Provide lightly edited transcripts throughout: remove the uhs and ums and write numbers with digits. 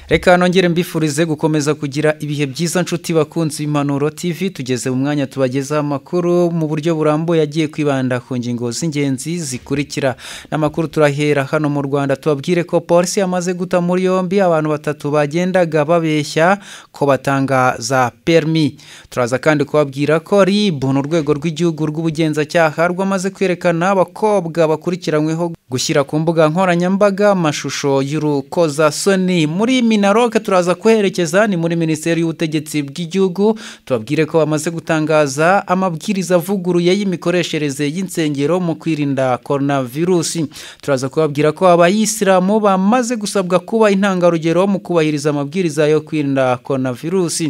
Reka nongere mbifurize gukomeza kugira ibihe byiza nshuti bakunzi b'Impanuro TV. Tugeze mu mwanya tubagezaho amakuru mu buryo burambuye agiye kwibanda ku ngingo z'ingenzi zikurikira. N'amakuru turahera hano mu Rwanda, tubabwire ko polisi yamaze guta muri yombi abantu batatu bagendaga babeshya ko batanga za permis. Turaza kandi kubabwira ko RIB ni urwego rw'igihugu rw'ubugenzacyaha rwamaze kwerekana abakobwa bakurikiranyweho gushyira ku mbuga nkoranyambaga amashusho y'urukozasoni. Muri Minaroke turaza kuherekeza ni muri Minisiteri y'Ubutegetsi bw'Igihugu, tubabwire ko bamaze gutangaza amabwiriza avuguruye y'imikoreshereze y'insengero mu kwirinda coronavirus. Turaza kubabwira ko abayisilamu bamaze gusabwa kuba intangarugero mu kubahiriza amabwiriza yo kwirinda coronavirus.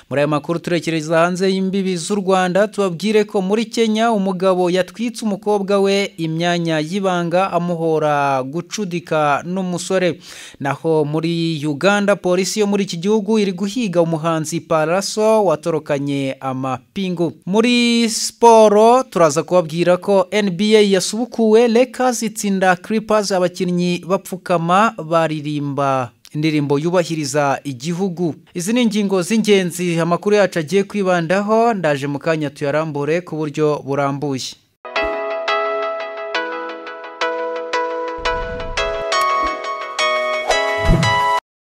Muri aya makuru turekereza hanze y'imbibi z'u Rwanda, tubabwire ko muri Kenya umugabo yatwitse umukobwa we imyanya y'ibanga amuhora gucudika n'umusore. Naho muri Uganda polisi yo muri iki gihugu iri guhiga umuhanzi Paraso watorokanye amapingu. Muri siporo turaza kubabwira ko NBA yasubukuwe, Lakers itsinda Clippers, abakinnyi bapfukama baririmba indirimbo yubahiriza igihugu. Izi ni ingingo z'ingenzi amakuru yacu agiye kwibandaho, ndaje mu kanya tuyarambure ku buryo burambuye.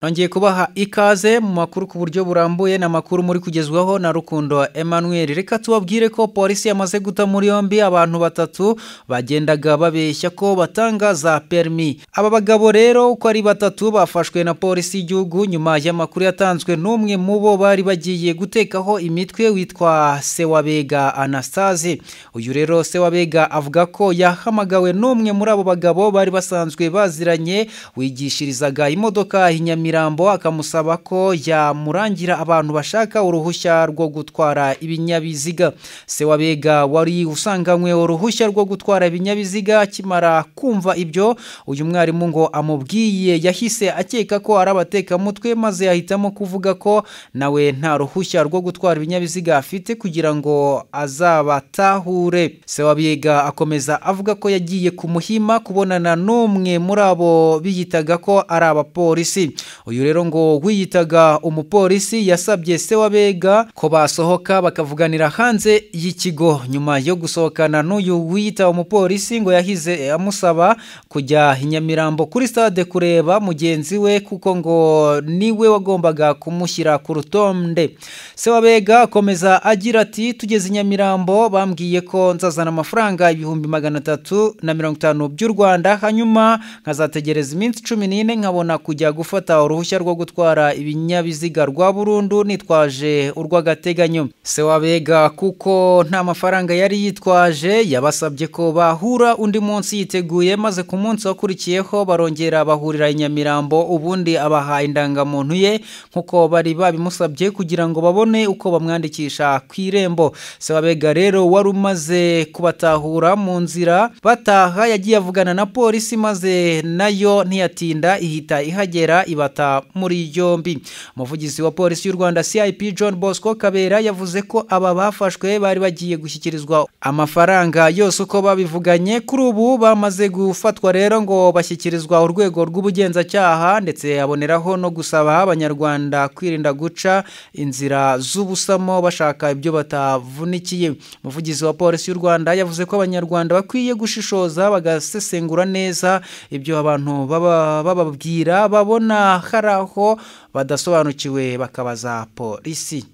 Nongeye kubaha ikaze mu makuru ku buryo burambuye n'amakuru muri kugezwaho na Rukundo Emmanuel. Reka tubabwire ko polisi yamaze guta muri yombi abantu batatu bagendaga babeshya ko batanga za permis. Aba bagabo rero uko ari batatu bafashwe na polisi y'igihugu nyuma y'amakuru yatanzwe n'umwe mu bo bari bagiye gutekaho imitwe witwa Sewabega Anastase. Uyu rero Sewabega avuga ko yahamagawe n'umwe muri abo bagabo bari basanzwe baziranye wigishirizaga imodoka Inyamirambo, akamusaba ko yamurangira abantu bashaka uruhushya rwo gutwara ibinyabiziga. Sewabega wari usanganywe uruhushya rwo gutwara ibinyabiziga akimara kumva ibyo uyu mwarimu ngo amubwiye, yahise akeka ko ari abatekamutwe maze ahitamo kuvuga ko nawe nta ruhushya rwo gutwara ibinyabiziga afite kugira ngo azabatahure. Sewabega akomeza avuga ko yagiye kumuhima kubonana n'umwe muri abo biyitaga ko ari abapolisi. Uyu rero ngo wiyitaga umupolisi yasabye Sewabega ko basohoka bakavuganira hanze y'ikigo. Nyuma yo gusohokana n'uyu wiyita umupolisi ngo yahize amusaba kujya i Nyamirambo kuri stade kureba mugenzi we kuko ngo niwe wagombaga kumushyira ku rutonde. Sewabega akomeza agira ati tugeze i Nyamirambo bambwiye ko nzazana amafaranga 350,000 by'u Rwanda, hanyuma nkazategereza iminsi 14 nkabona kujya gufata uruhushya rwo gutwara ibinyabiziga rwa burundu nitwaje urw'agateganyo. Sewabega kuko nta mafaranga yari yitwaje yabasabye ko bahura undi munsi yiteguye, maze ku munsi wakurikiyeho barongera bahurira i Nyamirambo, ubundi abaha indangamuntu ye nkuko bari babimusabye kugira ngo babone uko bamwandikisha ku irembo. Sewabega rero wari umaze kubatahura mu nzira bataha yagiye avugana na polisi maze nayo ntiyatinda ihita ihagera ibata muri yombi. Umuvugizi wa polisi y'u Rwanda CIP John Bosco Kabera yavuze ko aba bafashwe bari bagiye gushyikirizwa amafaranga yose uko babivuganye. Kuri ubu bamaze gufatwa rero ngo bashyikirizwa urwego rw'ubugenzacyaha, ndetse aboneraho no gusaba abanyarwanda kwirinda guca inzira z'ubusamo bashaka ibyo batavunikiye. Umuvugizi wa polisi y'u Rwanda yavuze ko abanyarwanda bakwiye gushishoza bagasesengura neza ibyo abantu bababwira, babona hari aho badasobanukiwe bakabaza polisi.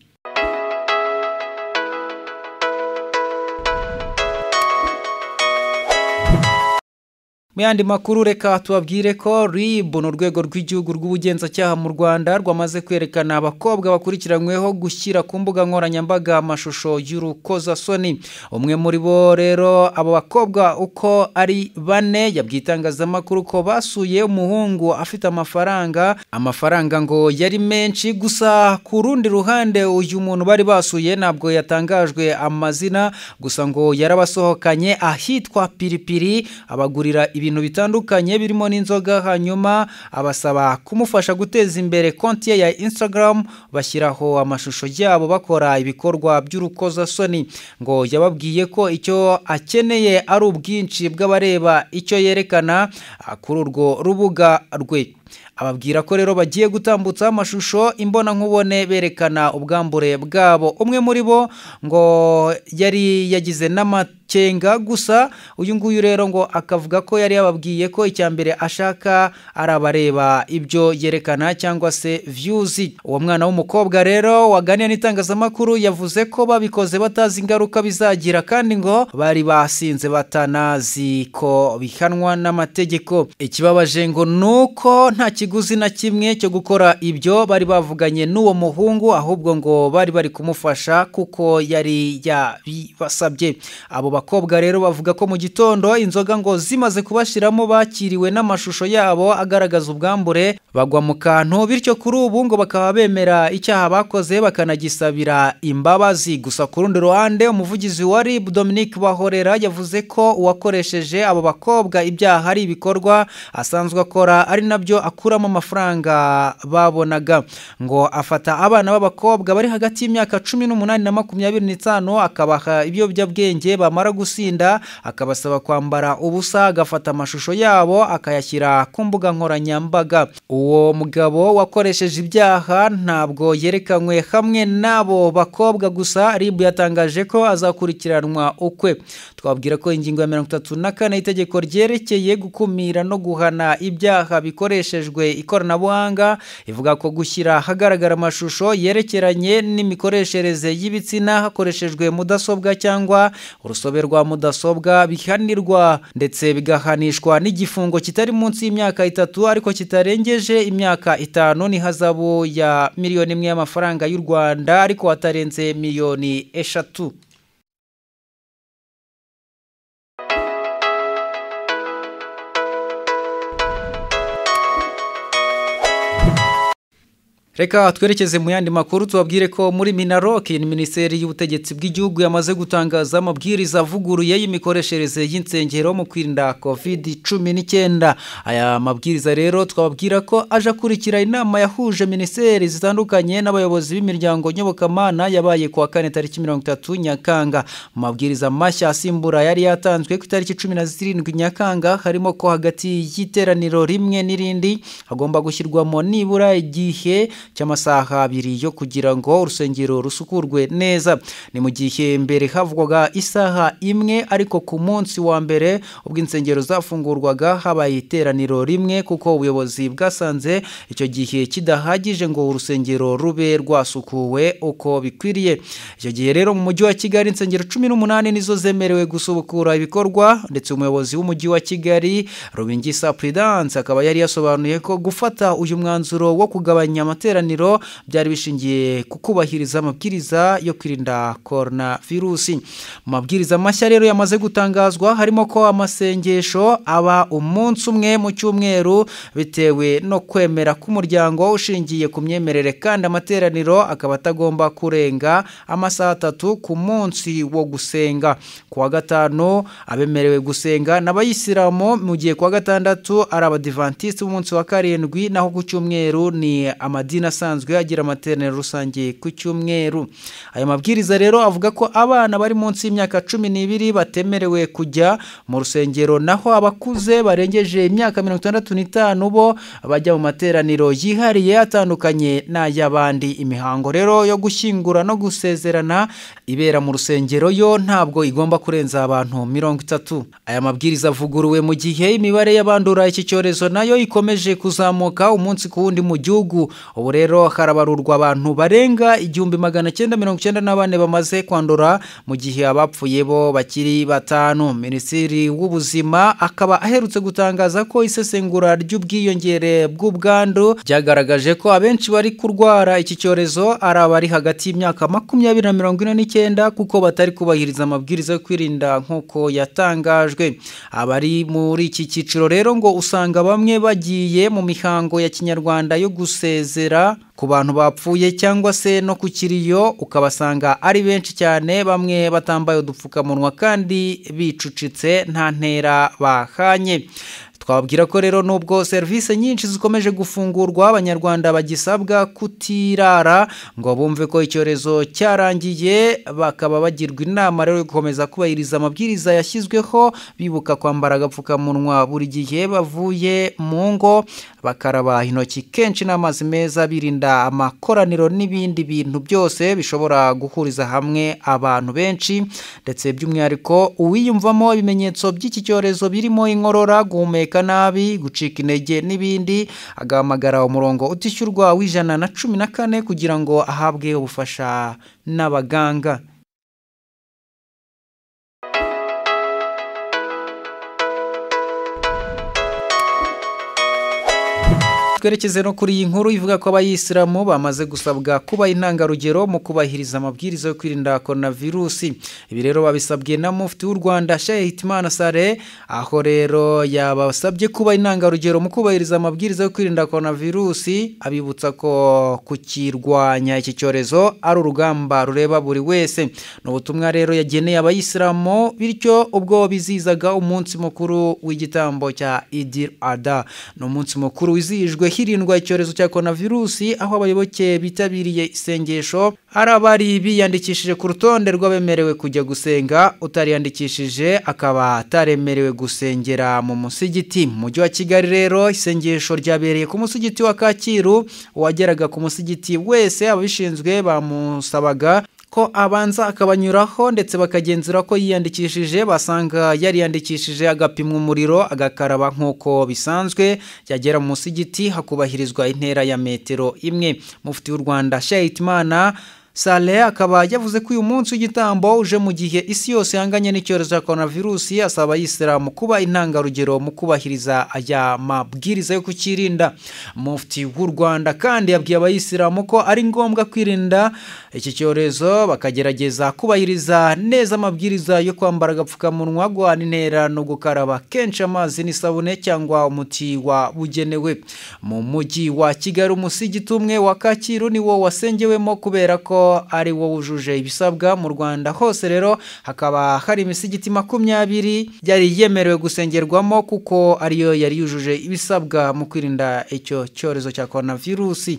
Mu yandi makuru reka tubabwire ko RIB ni urwego rw'igihugu rw'ubugenzacyaha mu Rwanda rwamaze kwerekana abakobwa bakurikiranyweho gushyira ku mbuga nkoranyambaga amashusho y'urukozasoni. Umwe muri bo rero abo bakobwa uko ari bane yabwiye itangazamakuru ko basuye umuhungu afite amafaranga ngo yari menshi. Gusa ku rundi ruhande uyu muntu bari basuye ntabwo yatangajwe amazina, gusa ngo yarabasohokanye ahitwa Piripiri abagurira ibintu bitandukanye birimo n'inzoga, hanyuma abasaba kumufasha guteza imbere konti ye ya Instagram bashyiraho amashusho yabo bakora ibikorwa by'urukozasoni. Ngo yababwiye ko icyo akeneye ari ubwinshi bw'abareba icyo yerekana kuri urwo rubuga rwe. Ababwira ko rero bagiye gutambutsa amashusho imbonankubone berekana ubwambure bwabo. Umwe muri bo ngo yari yagize n'amakenga, gusa uyu nguyu rero ngo akavuga ko yari yababwiye ko icya mbere ashaka arabareba ibyo yerekana cyangwa se views. Uwo mwana w'umukobwa rero waganiye n'itangazamakuru yavuze ko babikoze batazi ingaruka bizagira, kandi ngo bari basinze batanazi ko bihanwa n'amategeko. Ikibabaje ngo nuko nta kiguzi na kimwe cyo gukora ibyo bari bavuganye n'uwo muhungu, ahubwo ngo bari bari kumufasha kuko yari yabibasabye. Abo bakobwa rero bavuga ko mu gitondo inzoga ngo zimaze kubashiramo bakiriwe n'amashusho yabo agaragaza ubwambure, bagwa mu kantu, bityo kuri ubu ngo bakaba bemera icyaha bakoze bakanagisabira imbabazi. Gusa ku rundi ruhande, umuvugizi wa RIB Dominique Bahorera yavuze ko uwakoresheje abo bakobwa ibyaha ari ibikorwa asanzwe akora, ari nabyo akuramo amafaranga babonaga. Ngo afata abana b'abakobwa bari hagati y'imyaka 18 na 25 akabaha ibiyobyabwenge, bamara gusinda akabasaba kwambara ubusa, agafata amashusho yabo akayashyira ku mbuga nkoranyambaga. Uwo mugabo wakoresheje ibyaha ntabwo yerekanywe hamwe n'abo bakobwa, gusa RIB yatangaje ko azakurikiranwa ukwe. Twabwira ko ingingo ya 34 y'itegeko ryerekeye gukumira no guhana ibyaha bikoreshejwe ikoranabuhanga ivuga ko gushyira ahagaragara amashusho yerekeranye n'imikoreshereze y'ibitsina hakoreshejwe mudasobwa cyangwa urusobe rwa mudasobwa bihanirwa ndetse bigahanishwa n'igifungo kitari munsi y'imyaka 3 ariko kitarengeje imyaka 5 n'ihazabu ya miliyoni 1 y'amafaranga y'u Rwanda ariko hatarenze miliyoni 3. Reka twerekeze mu yandi makuru, tubabwire ko muri Minaloc, ni Minisiteri y'Ubutegetsi bw'Igihugu, yamaze gutangaza amabwiriza avuguruye y'imikoreshereze y'insengero mu kwirinda COVID-19. Aya mabwiriza rero twababwira ko aje akurikira inama yahuje minisiteri zitandukanye n'abayobozi b'imiryango nyobokamana yabaye kuwa kane tariki 30 Nyakanga. Mu mabwiriza mashya asimbura yari yatanzwe ku itariki 17 Nyakanga harimo ko hagati y'iteraniro rimwe n'irindi hagomba gushyirwamo nibura igihe cy'amasaha 2 yo kugira ngo urusengero rusukurwe neza. Ni mu gihe mbere havugwaga isaha 1, ariko ku munsi wa mbere ubwo insengero zafungurwaga habaye iteraniro rimwe kuko ubuyobozi bwasanze icyo gihe kidahagije ngo urusengero rube rwasukuwe uko bikwiriye. Icyo gihe rero mu mujyi wa Kigali insengero 18 nizo zemerewe gusubukura ibikorwa, ndetse umuyobozi w'umujyi wa Kigali Rubingisa Prudence akaba yari yasobanuye ko gufata uyu mwanzuro wo kugabanya amateraniro byari bishingiye ku kubahiriza amabwiriza yo kwirinda coronavirus. Mu mabwiriza mashya rero yamaze gutangazwa harimo ko amasengesho aba umunsi umwe mu cyumweru bitewe no kwemera k'umuryango ushingiye ku myemerere, kandi amateraniro akaba atagomba kurenga amasaha 3 ku munsi wo gusenga. Kuwa gatanu abemerewe gusenga n'abayisilamu, mu gihe kuwa gatandatu ari abadivantisiti b'umunsi wa 7, naho ku cyumweru ni amadini asanzwe agira amateraniro rusange ku cyumweru. Aya mabwiriza rero avuga ko abana bari munsi y'imyaka 12 batemerewe kujya mu rusengero, naho abakuze barengeje imyaka 65 bo bajya mu materaniro yihariye atandukanye n'ay'abandi. Imihango rero yo gushyingura no gusezerana ibera mu rusengero yo ntabwo igomba kurenza abantu 30. Aya mabwiriza avuguruwe mu gihe imibare y'abandura iki cyorezo nayo ikomeje kuzamuka umunsi ku wundi mu gihugu. Ubu rero harabarurwa abantu barenga 1994 bamaze kwandura, mu gihe abapfuye bo bakiri 5. Minisitiri w'Ubuzima akaba aherutse gutangaza ko isesengura ry'ubwiyongere bw'ubwandu ryagaragaje ko abenshi bari kurwara iki cyorezo ari abari hagati y'imyaka 20 na 49, kuko batari kubahiriza amabwiriza yo kwirinda nk'uko yatangajwe. Abari muri iki cyiciro rero ngo usanga bamwe bagiye mu mihango ya kinyarwanda yo gusezera ku bantu bapfuye cyangwa se no ku kiriyo, ukabasanga ari benshi cyane, bamwe batambaye udupfukamunwa kandi bicucitse nta ntera bahanye. Twababwira ko rero nubwo serivisi nyinshi zikomeje gufungurwa, abanyarwanda bagisabwa kutirara ngo bumve ko icyorezo cyarangiye, bakaba bagirwa inama rero yo gukomeza kubahiriza amabwiriza yashyizweho, bibuka kwambara agapfukamunwa buri gihe bavuye mu ngo, bakaraba intoki kenshi n'amazi meza, birinda amakoraniro n'ibindi bintu byose bishobora guhuriza hamwe abantu benshi, ndetse by'umwihariko uwiyumvamo ibimenyetso by'iki cyorezo birimo inkorora, guhumeka nabi, gucika intege n'ibindi, agahamagara umurongo utishyurwa w'114 kugira ngo ahabwe ubufasha n'abaganga. Twerekeze no kuri iyi nkuru ivuga ko abayisilamu bamaze gusabwa kuba intangarugero mu kubahiriza amabwiriza yo kwirinda coronavirus. Ibi rero babisabwe na Mufti w'u Rwanda Sheikh Hitimana Saleh, aho rero yabasabye kuba intangarugero mu kubahiriza amabwiriza yo kwirinda coronavirus, abibutsa ko kukirwanya iki cyorezo ari urugamba rureba buri wese. Ni ubutumwa rero yageneye abayisilamu bityo ubwo bizizaga umunsi mukuru w'igitambo cya Eid al-Adha. Ni umunsi mukuru wizihijwe hirindwa icyorezo cya coronavirus, aho abayoboke bitabiriye isengesho ari abari biyandikishije ku rutonde rw'abemerewe kujya gusenga, utariyandikishije akaba ataremerewe gusengera mu musigiti. Mu mujyi wa Kigali rero isengesho ryabereye ku musigiti wa Kacyiru, uwageraga ku musigiti wese ababishinzwe bamusabaga ko abanza akabanyuraho ndetse bakagenzura ko yiyandikishije, basanga yariyandikishije agapimwa umuriro agakaraba nk'uko bisanzwe, yagera mu musigiti hakubahirizwa intera ya metero 1. Mufti w'u Rwanda Sheikh Hitimana Saleh akaba yavuze ko uyu munsi w'igitambo uje mu gihe isi yose ihanganye n'icyorezo cya coronavirus, asaba abayisilamu kuba intangarugero mu kubahiriza aya mabwiriza yo kukirinda. Mufti w'u Rwanda kandi yabwiye abayisilamu ko ari ngombwa kwirinda iki cyorezo, bakagerageza kubahiriza neza amabwiriza yo kwambara agapfukamunwa, guhana intera no gukaraba kenshi amazi n'isabune cyangwa umuti wabugenewe. Mu mujyi wa Kigali umusigiti umwe wa Kacyiru ni wo wasengewemo kubera ko ari wo wujuje ibisabwa. Mu Rwanda hose rero hakaba hari imisigiti 20 yari yemerewe gusengerwamo kuko ariyo yari yujuje ibisabwa mu kwirinda icyo cyorezo cya coronavirus.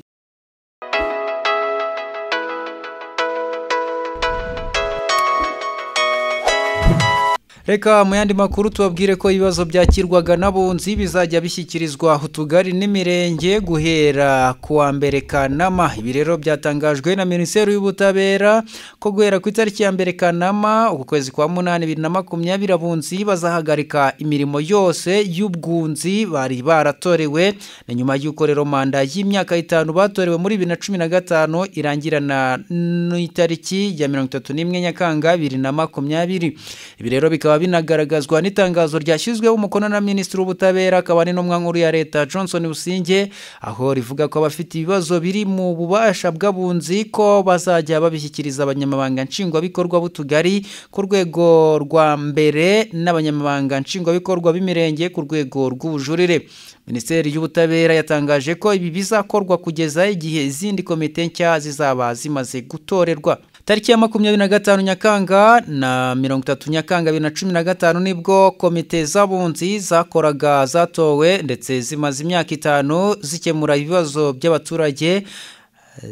Reka mu yandi makuru tubabwire ko ibibazo byakirwaga n'abunzi bizajya bishyikirizwa utugari n'imirenge guhera ku wa 1 Kanama. Ibi rero byatangajwe na Minisiteri y'Ubutabera ko guhera ku itariki ya 1 Kanama uku kwezi kwa 8 2020 abunzi bazahagarika imirimo yose y'ubwunzi bari baratorewe. Ni nyuma y'uko rero manda y'imyaka 5 batorewe muri 2015 irangirana n'itariki ya 31 Nyakanga 2020. Ibi rero bikaba binagaragazwa n'itangazo ryashyizweho umukono na Minisitiri w'Ubutabera akaba n'intumwa nkuru ya Leta Johnson Busingye, aho rivuga ko abafite ibibazo biri mu bubasha bw'abunzi ko bazajya babishyikiriza abanyamabanga nshingwabikorwa b'utugari ku rwego rwa mbere n'abanyamabanga nshingwabikorwa b'imirenge ku rwego rw'ubujurire. Minisiteri y'Ubutabera yatangaje ko ibi bizakorwa kugeza igihe izindi komite nshya zizaba zimaze gutorerwa. Tariki ya 25 Nyakanga na 30 Nyakanga 2015 nibwo komite z'abunzi zakoraga zatowe ndetse zimaze imyaka 5 zikemura ibibazo by'abaturage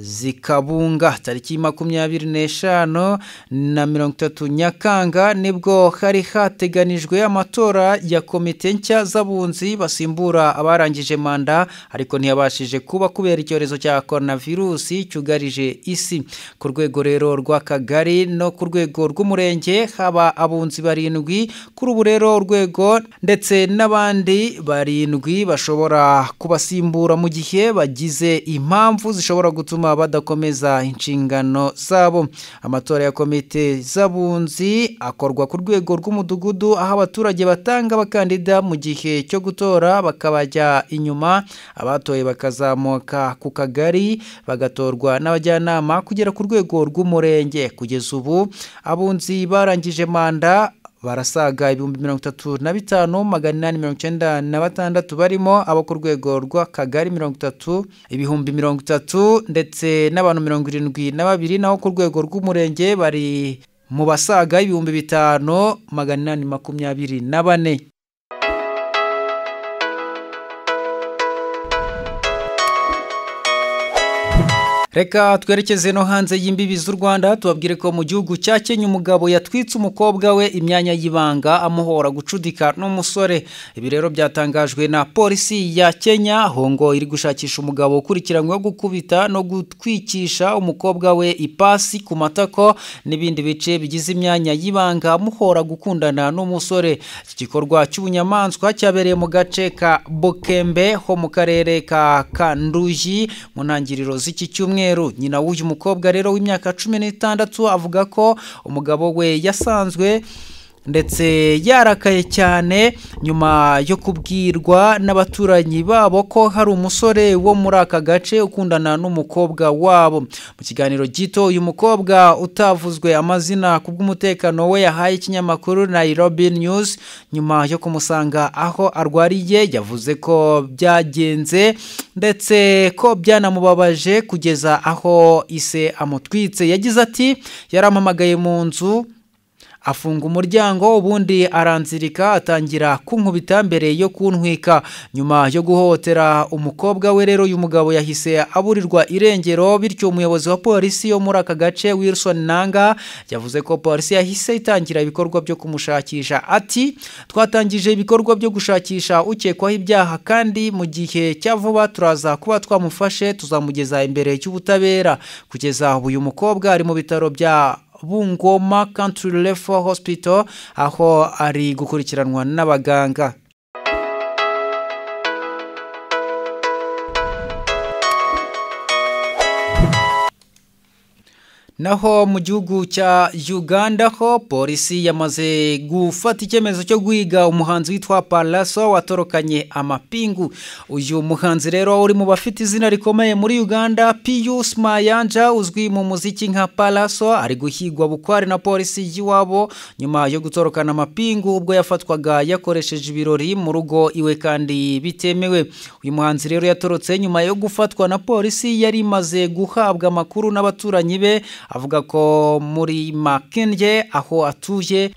zikabunga. Tariki 25 na 30 Nyakanga nibwo hari hateganijwe amatora ya komite nshya z'abunzi basimbura abarangije manda, ariko ntiyabashije kuba kubera icyorezo cya coronavirus cyugarije isi. Ku rwego rero rw'akagari no ku rwego rw'umurenge haba abunzi 7, kuri ubu rero urwego ndetse n'abandi 7 bashobora kubasimbura mu gihe bagize impamvu zishobora gutuma badakomeza inshingano zabo. Amatora ya komite z'abunzi akorwa ku rwego rw'umudugudu, aho abaturage batanga abakandida mu gihe cyo gutora bakabajya inyuma, abatoye bakazamuka ku kagari bagatorwa n'abajyanama kugera ku rwego rw'umurenge. Kugeza ubu abunzi barangije manda barasaga 35,896 barimo abo ku rwego rw'akagari 30, 30,000 ndetse n'abantu 72, naho ku rwego rw'umurenge bari mu basaga 5,824. Reka twerekeze no hanze y'imbibi z'u Rwanda, tubabwire ko mu gihugu cya Kenya umugabo yatwitse umukobwa we imyanya y'ibanga amuhora gucudika n'umusore. Ibi rero byatangajwe na polisi ya Kenya, aho ngo iri gushakisha umugabo ukurikiranyweho gukubita no gutwikisha umukobwa we ipasi ku matako n'ibindi bice bigize imyanya y'ibanga amuhora gukundana n'umusore. Iki gikorwa cy'ubunyamaswa cyabereye mu gace ka Bokembe ho mu karere ka Kanduyi mu ntangiriro z'iki cyumweru. Nyina w'uyu mukobwa rero w'imyaka 16 avuga ko umugabo we yasanzwe ndetse yarakaye cyane nyuma yo kubwirwa n'abaturanyi babo ko hari umusore wo muri aka gace ukundana n'umukobwa wabo. Mu kiganiro gito uyu mukobwa utavuzwe amazina kubw'umutekano we yahaye ikinyamakuru Nairobi News nyuma yo kumusanga aho arwariye, yavuze ko byagenze ndetse ko byanamubabaje kugeza aho ise amutwitse. Yagize ati yarampamagaye mu nzu afunga umuryango, ubundi aranzirika atangira kunkubita mbere yo kuntwika. Nyuma yo guhohotera umukobwa we rero uyu mugabo yahise aburirwa irengero, bityo umuyobozi wa polisi yo muri aka gace Wilson Nanga yavuze ko polisi yahise itangira ibikorwa byo kumushakisha. Ati twatangije ibikorwa byo gushakisha ukekwaho ibyaha kandi mu gihe cya vuba turaza kuba twamufashe, tuzamugeza imbere y'ubutabera. Kugeza ubu uyu mukobwa ari mu bitaro bya Bungoma Country Referral Hospital aho ari gukurikiranwa n'abaganga. Naho mu gihugu cya Uganda ho polisi yamaze gufata icyemezo cyo guhiga umuhanzi witwa Pallaso watorokanye amapingu. Uyu muhanzi rero uri mu bafite izina rikomeye muri Uganda, Pius Mayanja uzwi mu muziki nka Pallaso, ari guhigwa bukwari na polisi y'iwabo nyuma yo gutorokana amapingu ubwo yafatwaga yakoresheje ibirori mu rugo iwe kandi bitemewe. Uyu muhanzi rero yatorotse nyuma yo gufatwa na polisi yari imaze guhabwa amakuru n'abaturanyi be, avuga ko muri Makindye aho atuye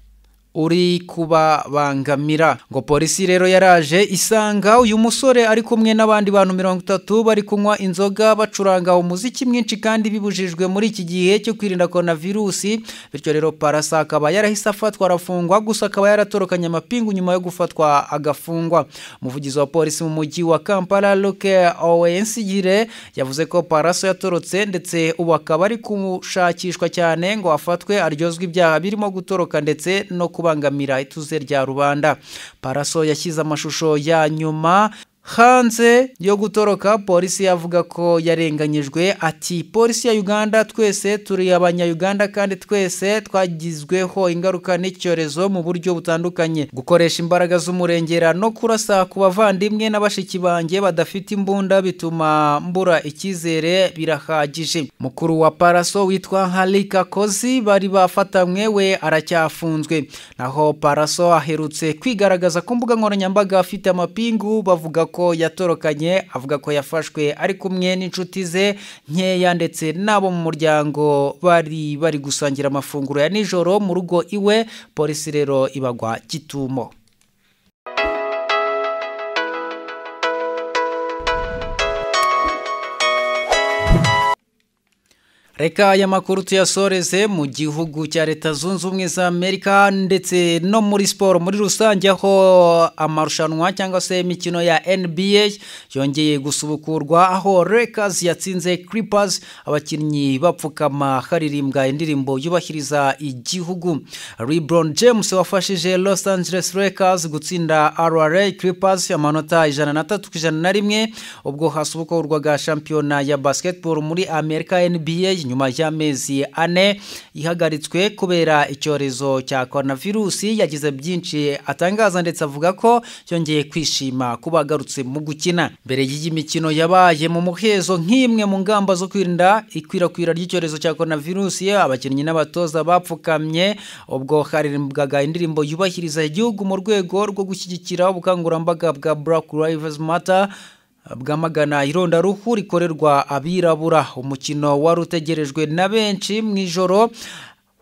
uri kubabangamira. Ngo polisi rero yaraje isanga uyu musore ari kumwe n'abandi bantu 30 bari kunywa inzoga bacuranga umuziki mwinshi kandi bibujijwe muri iki gihe cyo kwirinda coronavirus. Bityo rero Pallaso akaba yarahise afatwa arafungwa, gusa akaba yaratorokanye amapingu nyuma yo gufatwa agafungwa. Umuvugizi wa polisi mu mujyi wa Kampala Luke Owensigire yavuze ko Pallaso yatorotse ndetse ubu akaba ari gushakishwa cyane ngo afatwe aryozwe ibyaha birimo gutoroka ndetse no kubangamira ituze rya rubanda. Pallaso yashyize amashusho ya nyuma hanze yo gutoroka, polisi yavuga ko yarenganyijwe. Ati polisi ya Uganda, twese turi abanya-Uganda kandi twese twagizweho ingaruka n'icyorezo mu buryo butandukanye. Gukoresha imbaraga z'umurengera no kurasa ku bavandimwe n'abashiki banjye badafite imbunda bituma mbura icyizere birahagije. Mukuru wa Pallaso witwa Halika Kozi bari bafatanywe we aracyafunzwe. Naho Pallaso aherutse kwigaragaza ku mbuga nkoranyambaga afite amapingu, bavuga ko yatorokanye, avuga ko yafashwe ari kumwe n'inshuti ze nkeya ndetse n'abo mu muryango bari gusangira amafunguro ya nijoro mu rugo iwe. Polisi rero ibagwa gitumo. Reka aya makuru tuyasoreze mu gihugu cya Leta Zunze Ubumwe za Amerika ndetse no muri siporo muri rusange, aho amarushanwa cyangwa se imikino ya NBA yongeye gusubukurwa, aho Lakers yatsinze Clippers abakinnyi bapfukama haririmbwa indirimbo yubahiriza igihugu. LeBron James wafashije Los Angeles Lakers gutsinda LA Clippers amanota 103-101 ubwo hasubukurwaga shampiyona ya basketball muri Amerika NBA nyuma y'amezi 4 ihagaritswe kubera icyorezo cya coronavirus. Yagize byinshi atangaza ndetse avuga ko yongeye kwishima kuba agarutse mu gukina. Mbere y'iyi mikino yabaye mu muhezo nk'imwe mu ngamba zo kwirinda ikwirakwira ry'icyorezo cya coronavirus, abakinnyi n'abatoza bapfukamye ubwo haririmbwaga indirimbo yubahiriza igihugu mu rwego rwo gushyigikira ubukangurambaga bwa Black Lives Matter bwamagana irondaruhu rikorerwa abirabura. Umukino wari utegerejwe na benshi mu ijoro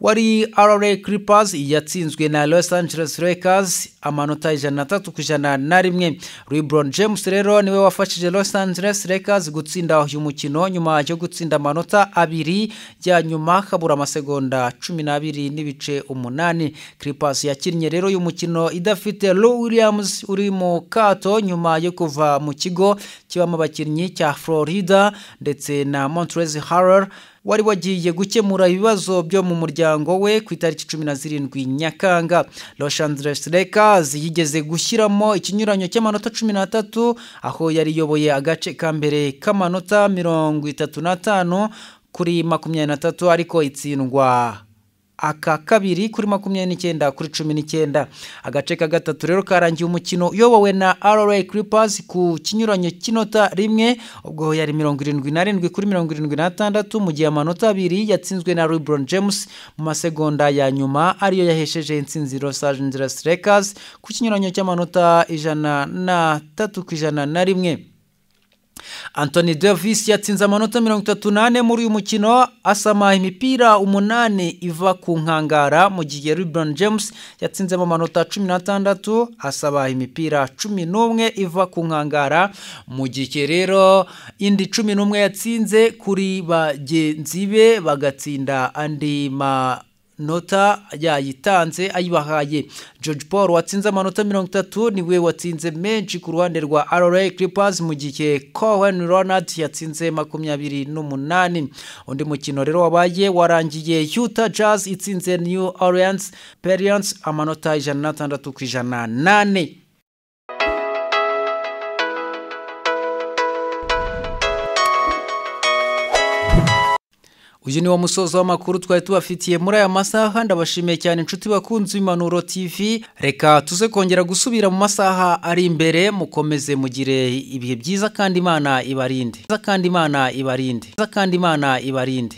wari LA Clippers yatsinzwe na Los Angeles Lakers amanota 103-101. LeBron James rero niwe wafashije Los Angeles Lakers gutsinda uyu mukino nyuma yo gutsinda amanota 2 ya nyuma kabura amasegonda 12.8. Clippers yakinnye rero uyu mukino idafite Lou Williams uri mu kato nyuma yo kuva mu kigo kibamo abakinnyi cya Florida, ndetse na Montrezl Harrell wari wagiye gukemura ibibazo byo mu muryango we ku itariki 17 Nyakanga. Los Angeles Lakers yigeze gushyiramo ikinyuranyo cy'amanota 13 aho yari yoboye agace ka mbere k'amanota 35 kuri 23, ariko itsindwa aka kabiri kuri 29 kuri 19. Agace ka gatatu rero karangiye umukino uyobowe na LA Clippers ku kinyuranyo cy'inota 1, ubwo yari 77 kuri 76, mu gihe amanota 2 yatsinzwe na LeBron James mu masegonda ya nyuma ariyo yahesheje intsinzi Los Angeles Lakers ku kinyuranyo cy'amanota 103-101. Anthony Davis yatsinze amanota 34 muri uyu mukino, asama imipira 8 iva ku nkangara, mu gihe LeBron James yatsinzemo amanota 16 asaba imipira 11 iva ku nkangara, mu gihe rero indi 11 yatsinze kuri bagenzi be bagatsinda andi manota yayitanze ayibahaye. George Paul watsinze amanota 30 niwe watsinze menshi ku ruhande rwa LA Clippers, mu gihe Kawhi Leonard yatsinze 28. Undi mukino rero wabaye warangiye Utah Jazz itsinze New Orleans Pelicans amanota 106-108. Uyu ni wo musozo w'amakuru twari tubafitiye muri aya masaha. Ndabashimiye cyane inshuti bakunzi Impanuro TV. Reka tuze kongera gusubira mu masaha ari imbere, mukomeze mugire ibihe byiza kandi Imana ibarinde. Kandi Imana ibarinde. Kandi Imana ibarinde.